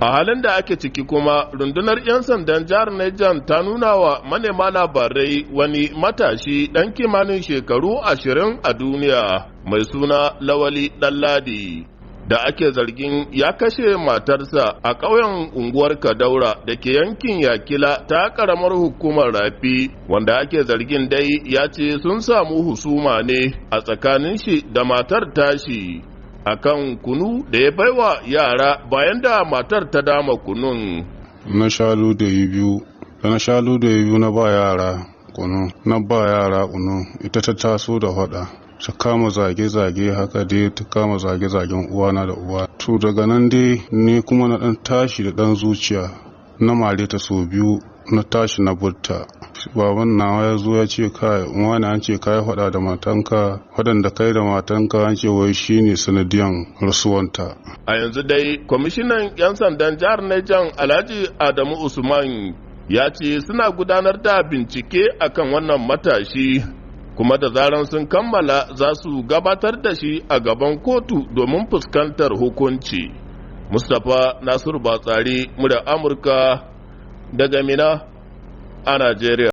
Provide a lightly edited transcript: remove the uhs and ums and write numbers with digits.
A halin da ake ciki kuma, rundunar 'yan sandan jihar Niger ta nuna wa manema labarai wani matashi ɗan kimanin shekaru 20 a duniya mai suna Lawali Ɗanladi, da ake zargin ya kashe matarsa a ƙauyen unguwar Kadaura da ke yankin Yakila ta ƙaramar hukumar Rafi, wanda ake zargin dai ya ce sun samu husuma ne a tsakanin shi da matar tashi akan kunu da ya baiwa yara bayan da matar ta dama kunun. Na sha ludayi biyu, da na sha ludayi biyu na ba yara kunu, na ba yara kunu, ita ta taso da faɗa. Ta kama zage-zage haka dai, ta kama zage-zagen uwana da uwa. To daga nan dai ni kuma na ɗan tashi da ɗan zuciya, na mare ta sau biyu, na tashi na butta. Baban nawa ya zo ya ce, "Kai wani, an ce kai faɗa da matanka, waɗanda kai da matanka, an ce wai shine sanadiyan rasuwanta." A yanzu dai kwamishinan 'yan sandan jihar Niger, Alhaji Adamu Usman, ya ce suna gudanar da bincike akan wannan matashi, kuma da zaran sun kammala za su gabatar da shi a gaban kotu domin fuskantar hukunci. Mustapha Nasiru Batsari, murya Amurka, daga Mina a Najeriya.